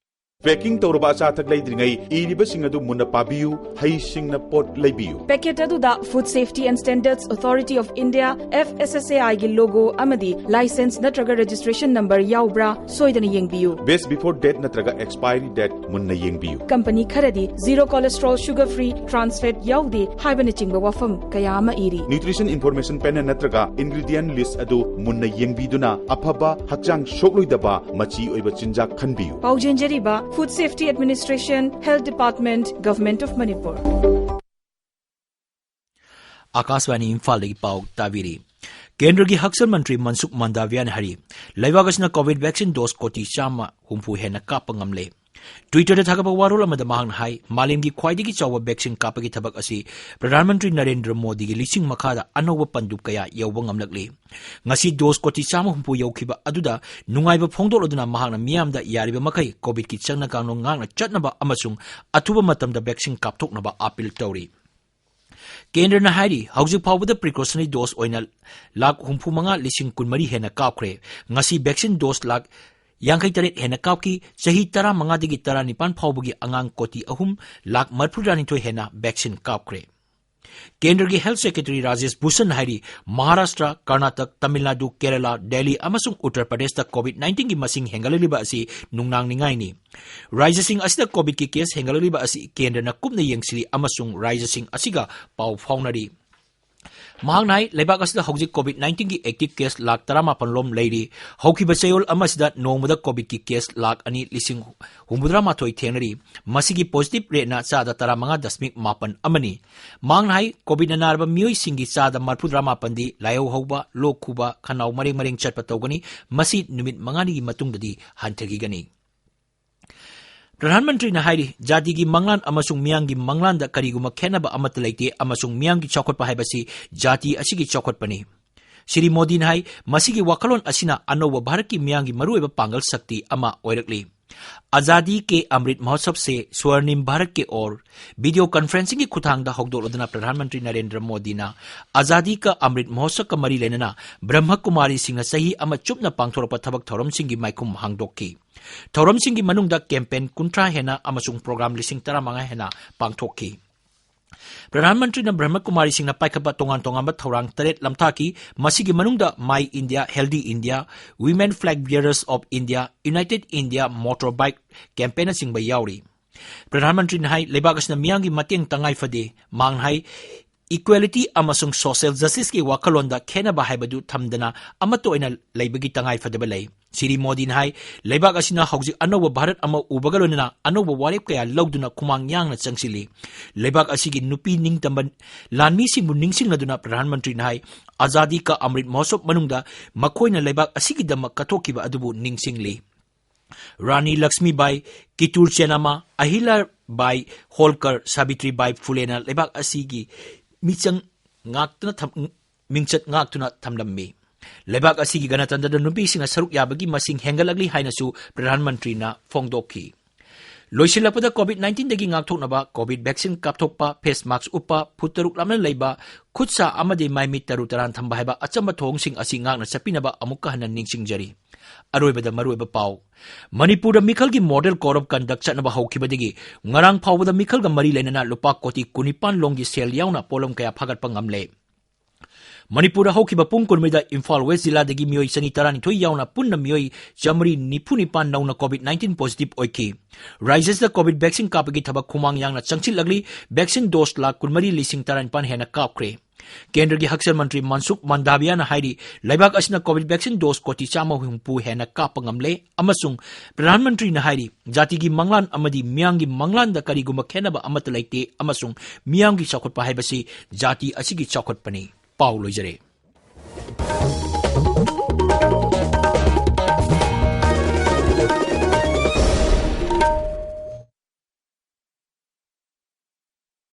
Packing ꯇꯧꯔꯕ ꯑꯆꯥ ꯑꯊꯛ ꯂꯩꯗ꯭ꯔꯤꯉꯩ ꯏꯔꯤꯕꯁꯤꯡ ꯑꯗꯨ ꯃꯨꯟꯅ ꯄꯥꯕꯤꯌꯨ, ꯍꯩꯁꯤꯡꯅ ꯄꯣꯠ ꯂꯩꯕꯤꯌꯨ꯫ Packet ꯑꯗꯨꯗ Food Safety and Standards Authority of India, F S S A I ꯒꯤ logo ꯑꯃꯗꯤ license ꯅꯠꯇ꯭ꯔꯒ registration number ꯌꯥꯎꯕ꯭ꯔꯥ ꯁꯣꯏꯗꯅ ꯌꯦꯡꯕꯤꯌꯨ꯫ Best before date ꯅꯠꯇ꯭ꯔꯒ expiry date ꯃꯨꯟꯅ ꯌꯦꯡꯕꯤꯌꯨ꯫ Company ꯈꯔꯗꯤ zero cholesterol, sugar free, trans fat ꯌꯥꯎꯗꯦ ꯍꯥꯏꯕꯅꯆꯤꯡꯕ ꯋꯥꯐꯝ ꯀꯌꯥ ꯑꯃ ꯏꯔꯤ꯫ Nutrition information panel ꯅꯠꯇ꯭ꯔꯒ ingredient list ꯑꯗꯨ ꯃꯨꯟꯅ ꯌꯦꯡꯕꯤꯗꯨꯅ ꯑꯐꯕ, ꯍꯛꯆꯥꯡ ꯁꯣꯛꯂꯣꯏꯗꯕ, ꯃꯆꯤ ꯑꯣꯏꯕ ꯆꯤꯟꯖꯥꯛ ꯈꯟꯕꯤꯌꯨ꯫ ꯄꯥꯎꯖꯦꯟꯖꯔꯤꯕ Food Safety Administration, Health Department, Government of Manipur꯫ ꯑꯥꯀꯥꯁꯕꯥꯅꯤ ꯏꯝꯐꯥꯜꯗꯒꯤ ꯄꯥꯎ ꯇꯥꯕꯤꯔꯤ꯫ ꯀꯦꯟꯗ꯭ꯔꯒꯤ ꯍꯛꯁꯦꯜ ꯃꯟꯇ꯭ꯔꯤ ꯃꯟꯁꯨꯈ ꯃꯟꯗꯥꯚꯤꯌꯥꯅ ꯍꯥꯏꯔꯤ, ꯂꯩꯕꯥꯛ ꯑꯁꯤꯅ COVID vaccine dose ꯀꯣꯇꯤ ꯆꯥꯝꯃ ꯍꯨꯝꯐꯨ ꯍꯦꯟꯅ ꯀꯥꯞꯄ ꯉꯝꯂꯦ꯫ Twitter ꯗ ꯊꯥꯒꯠꯄ ꯋꯥꯔꯣꯜ ꯑꯃꯗ ꯃꯍꯥꯛꯅ ꯍꯥꯏ, ꯃꯥꯂꯦꯝꯒꯤ ꯈ꯭ꯋꯥꯏꯗꯒꯤ ꯆꯥꯎꯕ vaccine ꯀꯥꯞꯄꯒꯤ ꯊꯕꯛ ꯑꯁꯤ ꯄ꯭ꯔꯙꯥꯟ ꯃꯟꯇ꯭ꯔꯤ ꯅꯔꯦꯟꯗ꯭ꯔ ꯃꯣꯗꯤꯒꯤ ꯂꯤꯁꯤꯡ ꯃꯈꯥꯗ ꯑꯅꯧꯕ ꯄꯟꯗꯨꯞ ꯀꯌꯥ ꯌꯧꯕ ꯉꯝꯂꯛꯂꯤ꯫ ꯉꯁꯤ dose ꯀꯣꯇꯤ ꯆꯥꯝꯃ ꯍꯨꯝꯐꯨ ꯌꯧꯈꯤꯕ ꯑꯗꯨꯗ ꯅꯨꯡꯉꯥꯏꯕ ꯐꯣꯡꯗꯣꯛꯂꯗꯨꯅ ꯃꯍꯥꯛꯅ ꯃꯤꯌꯥꯝꯗ ꯌꯥꯔꯤꯕ ꯃꯈꯩ COVID ꯀꯤ ꯆꯠꯅ ꯀꯥꯡꯂꯣꯟ ꯉꯥꯛꯅ ꯆꯠꯅꯕ ꯑꯃꯁꯨꯡ ꯑꯊꯨꯕ ꯃꯇꯝꯗ vaccine ꯀꯥꯞꯊꯣꯛꯅꯕ appeal ꯇꯧꯔꯤ꯫ ꯀꯦꯟꯗ꯭ꯔꯅ ꯍꯥꯏꯔꯤ, ꯍꯧꯖꯤꯛ ꯐꯥꯎꯕꯗ precautionary dose ꯑꯣꯏꯅ ꯂꯥꯈ ꯍꯨꯝꯐꯨ ꯃꯉꯥ ꯂꯤꯁꯤꯡ ꯀꯨꯟꯃꯔꯤ ꯍꯦꯟꯅ ꯀꯥꯞꯈ꯭ꯔꯦ꯫ ꯉꯁꯤ vaccine dose ꯂꯥꯈ ꯌꯥꯡꯈꯩ ꯇꯔꯦꯠ ꯍꯦꯟꯅ ꯀꯥꯞꯈꯤ꯫ ꯆꯍꯤ ꯇꯔꯥꯃꯉꯥꯗꯒꯤ ꯇꯔꯥꯅꯤꯄꯥꯟ ꯐꯥꯎꯕꯒꯤ ꯑꯉꯥꯡ ꯀꯣꯇꯤ ꯑꯍꯨꯝ ꯂꯥꯈ ꯃꯔꯤꯐꯨꯇꯔꯥꯅꯤꯊꯣꯏ ꯍꯦꯟꯅ vaccine ꯀꯥꯞꯈ꯭ꯔꯦ꯫ ꯀꯦꯟꯗ꯭ꯔꯒꯤ health secretary ꯔꯥꯖꯦꯁ ꯚꯨꯁꯟ ꯍꯥꯏꯔꯤ, ꯃꯍꯥꯔꯥꯁꯇ꯭ꯔ, ꯀꯔꯅꯥꯇꯛ, ꯇꯥꯃꯤꯜ ꯅꯥꯗꯨ, ꯀꯦꯔꯂꯥ, ꯗꯦꯜꯂꯤ ꯑꯃꯁꯨꯡ ꯎꯠꯇꯔ ꯄ꯭ꯔꯗꯦꯁꯇ COVID nineteenꯒꯤ ꯃꯁꯤꯡ ꯍꯦꯟꯒꯠꯂꯛꯂꯤꯕ ꯑꯁꯤ ꯅꯨꯡꯅꯥꯡꯅꯤꯡꯉꯥꯏꯅꯤ꯫ ꯔꯥꯖ꯭ꯌꯁꯤꯡ ꯑꯁꯤꯗ COVIDꯀꯤ case ꯍꯦꯟꯒꯠꯂꯛꯂꯤꯕ ꯑꯁꯤ ꯀꯦꯟꯗ꯭ꯔꯅ ꯀꯨꯞꯅ ꯌꯦꯡꯁꯤꯜꯂꯤ ꯑꯃꯁꯨꯡ ꯔꯥꯖ꯭ꯌꯁꯤꯡ ꯑꯁꯤꯒ ꯄꯥꯎ ꯐꯥꯎꯅꯔꯤ꯫ ꯃꯍꯥꯛꯅ ꯍꯥꯏ, ꯂꯩꯕꯥꯛ ꯑꯁꯤꯗ ꯍꯧꯖꯤꯛ COVID nineteenꯒꯤ active case ꯂꯥꯈ ꯇꯔꯥꯃꯥꯄꯟ ꯂꯣꯝ ꯂꯩꯔꯤ꯫ ꯍꯧꯈꯤꯕ ꯆꯌꯣꯜ ꯑꯃꯁꯤꯗ ꯅꯣꯡꯃꯗ COVIDꯀꯤ case ꯂꯥꯈ ꯑꯅꯤ ꯂꯤꯁꯤꯡ ꯍꯨꯝꯐꯨꯇꯔꯥꯃꯥꯊꯣꯏ ꯊꯦꯡꯅꯔꯤ꯫ ꯃꯁꯤꯒꯤ positive rateꯅ ꯆꯥꯗ ꯇꯔꯥꯃꯉꯥ ꯗꯁꯃꯤꯛ ꯃꯥꯄꯟ ꯑꯃꯅꯤ꯫ ꯃꯍꯥꯛꯅ ꯍꯥꯏ, COVIDꯅ ꯅꯥꯔꯕ ꯃꯤꯑꯣꯏꯁꯤꯡꯒꯤ ꯆꯥꯗ ꯃꯔꯤꯐꯨꯇꯔꯥꯃꯥꯄꯟꯗꯤ ꯂꯥꯏꯍꯧ ꯍꯧꯕ, ꯂꯣꯛ ꯈꯨꯕ, ꯈꯅꯥꯎ ꯃꯔꯦꯡ ꯃꯔꯦꯡ ꯆꯠꯄ ꯇꯧꯒꯅꯤ꯫ ꯃꯁꯤ ꯅꯨꯃꯤꯠ ꯃꯉꯥꯅꯤꯒꯤ ꯃꯇꯨꯡꯗꯗꯤ ꯍꯟꯊꯈꯤꯒꯅꯤ꯫ ꯄ꯭ꯔꯙꯥꯟ ꯃꯟꯇ꯭ꯔꯤꯅ ꯍꯥꯏꯔꯤ, ꯖꯥꯇꯤꯒꯤ ꯃꯪꯂꯥꯟ ꯑꯃꯁꯨꯡ ꯃꯤꯌꯥꯝꯒꯤ ꯃꯪꯂꯥꯟꯗ ꯀꯔꯤꯒꯨꯝꯕ ꯈꯦꯠꯅꯕ ꯑꯃꯠꯇ ꯂꯩꯇꯦ ꯑꯃꯁꯨꯡ ꯃꯤꯌꯥꯝꯒꯤ ꯆꯥꯎꯈꯠꯄ ꯍꯥꯏꯕꯁꯤ ꯖꯥꯇꯤ ꯑꯁꯤꯒꯤ ꯆꯥꯎꯈꯠꯄꯅꯤ꯫ ꯁ꯭ꯔꯤ ꯃꯣꯗꯤꯅ ꯍꯥꯏ, ꯃꯁꯤꯒꯤ ꯋꯥꯈꯜꯂꯣꯟ ꯑꯁꯤꯅ ꯑꯅꯧꯕ ꯚꯥꯔꯠꯀꯤ ꯃꯤꯌꯥꯝꯒꯤ ꯃꯔꯨꯑꯣꯏꯕ ꯄꯥꯡꯒꯜ ꯁꯛꯇꯤ ꯑꯃ ꯑꯣꯏꯔꯛꯂꯤ꯫ ꯑꯖꯥꯗꯤ ꯀꯦ ꯑꯃ꯭ꯔꯤꯠ ꯃꯍꯣꯠꯁꯕꯁꯦ ꯁ꯭ꯋꯔꯅꯤꯝ ꯚꯥꯔꯠ ꯀꯦ ꯑꯣꯔ ꯚꯤꯗꯤꯑꯣ ꯀꯟꯐꯔꯦꯟꯁꯤꯡꯒꯤ ꯈꯨꯠꯊꯥꯡꯗ ꯍꯧꯗꯣꯛꯂꯗꯨꯅ ꯄ꯭ꯔꯙꯥꯟ ꯃꯟꯇ꯭ꯔꯤ ꯅꯔꯦꯟꯗ꯭ꯔ ꯃꯣꯗꯤꯅ ꯑꯖꯥꯗꯤ ꯀ ꯑꯃ꯭ꯔꯤꯠ ꯃꯍꯣꯠꯁꯕꯀ ꯃꯔꯤ ꯂꯩꯅꯅ ꯕ꯭ꯔꯍ꯭ꯃ ꯀꯨꯃꯥꯔꯤꯁꯤꯡꯅ ꯆꯍꯤ ꯑꯃ ꯆꯨꯞꯅ ꯄꯥꯡꯊꯣꯔꯛꯄ ꯊꯕꯛ ꯊꯧꯔꯝꯁꯤꯡꯒꯤ ꯃꯥꯏꯈꯨꯝ ꯍꯥꯡꯗꯣꯛꯈꯤ꯫ ꯊꯧꯔꯝꯁꯤꯡꯒꯤ ꯃꯅꯨꯡꯗ campaign ꯀꯨꯟꯊ꯭ꯔꯥ ꯍꯦꯟꯅ ꯑꯃꯁꯨꯡ program ꯂꯤꯁꯤꯡ ꯇꯔꯥꯃꯉꯥ ꯍꯦꯟꯅ ꯄꯥꯡꯊꯣꯛꯈꯤ꯫ ꯄ꯭ꯔꯙꯥꯟ ꯃꯟꯇ꯭ꯔꯤꯅ ꯕ꯭ꯔꯍ꯭ꯃ ꯀꯨꯃꯥꯔꯤꯁꯤꯡꯅ ꯄꯥꯏꯈꯠꯄ ꯇꯣꯉꯥꯟ ꯇꯣꯉꯥꯟꯕ ꯊꯧꯔꯥꯡ ꯇꯔꯦꯠ ꯂꯝꯊꯥꯈꯤ꯫ ꯃꯁꯤꯒꯤ ꯃꯅꯨꯡꯗ My India, Healthy India, Women Flag Bearers of India, United India Motorbike Campaign ꯅꯆꯤꯡꯕ ꯌꯥꯎꯔꯤ꯫ ꯄ꯭ꯔꯙꯥꯟ ꯃꯟꯇ꯭ꯔꯤꯅ ꯍꯥꯏ, ꯂꯩꯕꯥꯛ ꯑꯁꯤꯅ ꯃꯤꯌꯥꯝꯒꯤ ꯃꯇꯦꯡ ꯇꯉꯥꯏ ꯐꯗꯦ꯫ ꯃꯍꯥꯛꯅ ꯍꯥꯏ, equality ꯑꯃꯁꯨꯡ social justiceꯀꯤ ꯋꯥꯈꯜꯂꯣꯟꯗ ꯈꯦꯠꯅꯕ ꯍꯥꯏꯕꯗꯨ ꯊꯝꯗꯅ ꯑꯃꯠꯇ ꯑꯣꯏꯅ ꯂꯩꯕꯒꯤ ꯇꯉꯥꯏ ꯐꯗꯕ ꯂꯩ꯫ ꯁ꯭ꯔꯤ ꯃꯣꯗꯤꯅ ꯍꯥꯏ, ꯂꯩꯕꯥꯛ ꯑꯁꯤꯅ ꯍꯧꯖꯤꯛ ꯑꯅꯧꯕ ꯚꯥꯔꯠ ꯑꯃ ꯎꯕꯒ ꯂꯣꯏꯅꯅ ꯑꯅꯧꯕ ꯋꯥꯔꯦꯞ ꯀꯌꯥ ꯂꯧꯗꯨꯅ ꯈꯨꯃꯥꯡ ꯌꯥꯡꯅ ꯆꯪꯁꯤꯜꯂꯤ꯫ ꯂꯩꯕꯥꯛ ꯑꯁꯤꯒꯤ ꯅꯨꯄꯤ ꯅꯤꯡꯇꯝꯕ ꯂꯥꯟꯃꯤꯁꯤꯡꯕꯨ ꯅꯤꯡꯁꯤꯡꯂꯗꯨꯅ ꯄ꯭ꯔꯙꯥꯟ ꯃꯟꯇ꯭ꯔꯤꯅ ꯍꯥꯏ, ꯑꯖꯥꯗꯤ ꯀ ꯑꯃ꯭ꯔꯤꯠ ꯃꯍꯣꯠꯁꯕ ꯃꯅꯨꯡꯗ ꯃꯈꯣꯏꯅ ꯂꯩꯕꯥꯛ ꯑꯁꯤꯒꯤꯗꯃꯛ ꯀꯠꯊꯣꯛꯈꯤꯕ ꯑꯗꯨꯕꯨ ꯅꯤꯡꯁꯤꯡꯂꯤ꯫ ꯔꯥꯅꯤ ꯂꯛꯁꯃꯤꯕꯥꯏ, ꯀꯤꯇꯨꯔ ꯆꯦꯅꯥꯃꯥ, ꯑꯍꯤꯂꯥꯕꯥꯏ ꯍꯣꯜꯀꯔ, ꯁꯥꯕꯤꯇ꯭ꯔꯤꯕꯥꯏ ꯐꯨꯂꯦꯅ ꯂꯩꯕꯥꯛ ꯑꯁꯤꯒꯤ ꯃꯤꯆꯪ ꯉꯥꯛꯇꯨꯅ ꯊꯝ-, ꯃꯤꯡꯆꯠ ꯉꯥꯛꯇꯨꯅ ꯊꯝꯂꯝꯃꯤ꯫ ꯂꯩꯕꯥꯛ ꯑꯁꯤꯒꯤ ꯒꯅꯇꯟꯇ꯭ꯔꯗ ꯅꯨꯄꯤꯁꯤꯡꯅ ꯁꯔꯨꯛ ꯌꯥꯕꯒꯤ ꯃꯁꯤꯡ ꯍꯦꯟꯒꯠꯂꯛꯂꯤ ꯍꯥꯏꯅꯁꯨ ꯄ꯭ꯔꯙꯥꯟ ꯃꯟꯇ꯭ꯔꯤꯅ ꯐꯣꯡꯗꯣꯛꯈꯤ꯫ ꯂꯣꯏꯁꯤꯜꯂꯛꯄꯗ COVID nineteenꯗꯒꯤ ꯉꯥꯛꯊꯣꯛꯅꯕ COVID vaccine ꯀꯥꯞꯊꯣꯛꯄ, face mask ꯎꯞꯄ, ꯐꯨꯠ ꯇꯔꯨꯛ ꯂꯥꯞꯅ ꯂꯩꯕ, ꯈꯨꯠ ꯁꯥ ꯑꯃꯗꯤ ꯃꯥꯏ ꯃꯤꯠ ꯇꯔꯨ ꯇꯔꯥꯟ ꯊꯝꯕ ꯍꯥꯏꯕ ꯑꯆꯝꯕ ꯊꯧꯑꯣꯡꯁꯤꯡ ꯑꯁꯤ ꯉꯥꯛꯅ ꯆꯠꯄꯤꯅꯕ ꯑꯃꯨꯛꯀ ꯍꯟꯅ ꯅꯤꯡꯁꯤꯡꯖꯔꯤ꯫ ꯑꯔꯣꯏꯕꯗ ꯃꯔꯨꯑꯣꯏꯕ ꯄꯥꯎ꯫ ꯃꯅꯤꯄꯨꯔꯗ ꯃꯤꯈꯜꯒꯤ Model Code of Conduct ꯆꯠꯅꯕ ꯍꯧꯈꯤꯕꯗꯒꯤ ꯉꯔꯥꯡ ꯐꯥꯎꯕꯗ ꯃꯤꯈꯜꯒ ꯃꯔꯤ ꯂꯩꯅꯅ ꯂꯨꯄꯥ ꯀꯣꯇꯤ ꯀꯨꯟꯅꯤꯄꯥꯟ ꯂꯣꯝꯒꯤ ꯁꯦꯜ ꯌꯥꯎꯅ ꯄꯣꯠꯂꯝ ꯀꯌꯥ ꯐꯥꯒꯠꯄ ꯉꯝꯂꯦ꯫ ꯃꯅꯤꯄꯨꯔꯗ ꯍꯧꯈꯤꯕ ꯄꯨꯡ ꯀꯨꯟꯃꯔꯤꯗ ꯏꯝꯐꯥꯜ ꯋꯦꯁ ꯖꯤꯂꯥꯗꯒꯤ ꯃꯤꯑꯣꯏ ꯆꯅꯤ ꯇꯔꯥꯅꯤꯊꯣꯏ ꯌꯥꯎꯅ ꯄꯨꯟꯅ ꯃꯤꯑꯣꯏ ꯆꯥꯃꯔꯤ ꯅꯤꯐꯨ ꯅꯤꯄꯥꯟ ꯅꯧꯅ COVID nineteen positive ꯑꯣꯏꯈꯤ꯫ ꯔꯥꯏꯖ꯭ꯌꯁꯤꯗ COVID vaccine ꯀꯥꯞꯄꯒꯤ ꯊꯕꯛ ꯈꯨꯃꯥꯡ ꯌꯥꯡꯅ ꯆꯪꯁꯤꯜꯂꯛꯂꯤ꯫ Vaccine dose ꯂꯥꯈ ꯀꯨꯟꯃꯔꯤ ꯂꯤꯁꯤꯡ ꯇꯔꯥꯅꯤꯄꯥꯟ ꯍꯦꯟꯅ ꯀꯥꯞꯈ꯭ꯔꯦ꯫ ꯀꯦꯟꯗ꯭ꯔꯒꯤ ꯍꯛꯁꯦꯜ ꯃꯟꯇ꯭ꯔꯤ ꯃꯟꯁꯨꯈ ꯃꯟꯗꯥꯚꯤꯌꯥꯅ ꯍꯥꯏꯔꯤ, ꯂꯩꯕꯥꯛ ꯑꯁꯤꯅ COVID vaccine dose ꯀꯣꯇꯤ ꯆꯥꯝꯃ ꯍꯨꯝꯐꯨ ꯍꯦꯟꯅ ꯀꯥꯞꯄ ꯉꯝꯂꯦ ꯑꯃꯁꯨꯡ ꯄ꯭ꯔꯙꯥꯟ ꯃꯟꯇ꯭ꯔꯤꯅ ꯍꯥꯏꯔꯤ, ꯖꯥꯇꯤꯒꯤ ꯃꯪꯂꯥꯟ ꯑꯃꯗꯤ ꯃꯤꯌꯥꯝꯒꯤ ꯃꯪꯂꯥꯟꯗ ꯀꯔꯤꯒꯨꯝꯕ ꯈꯦꯠꯅꯕ ꯑꯃꯠꯇ ꯂꯩꯇꯦ ꯑꯃꯁꯨꯡ ꯃꯤꯌꯥꯝꯒꯤ ꯆꯥꯎꯈꯠꯄ ꯍꯥꯏꯕꯁꯤ ꯖꯥꯇꯤ ꯑꯁꯤꯒꯤ ꯆꯥꯎꯈꯠꯄꯅꯤ꯫ ꯄꯥꯎ ꯂꯣꯏꯖꯔꯦ꯫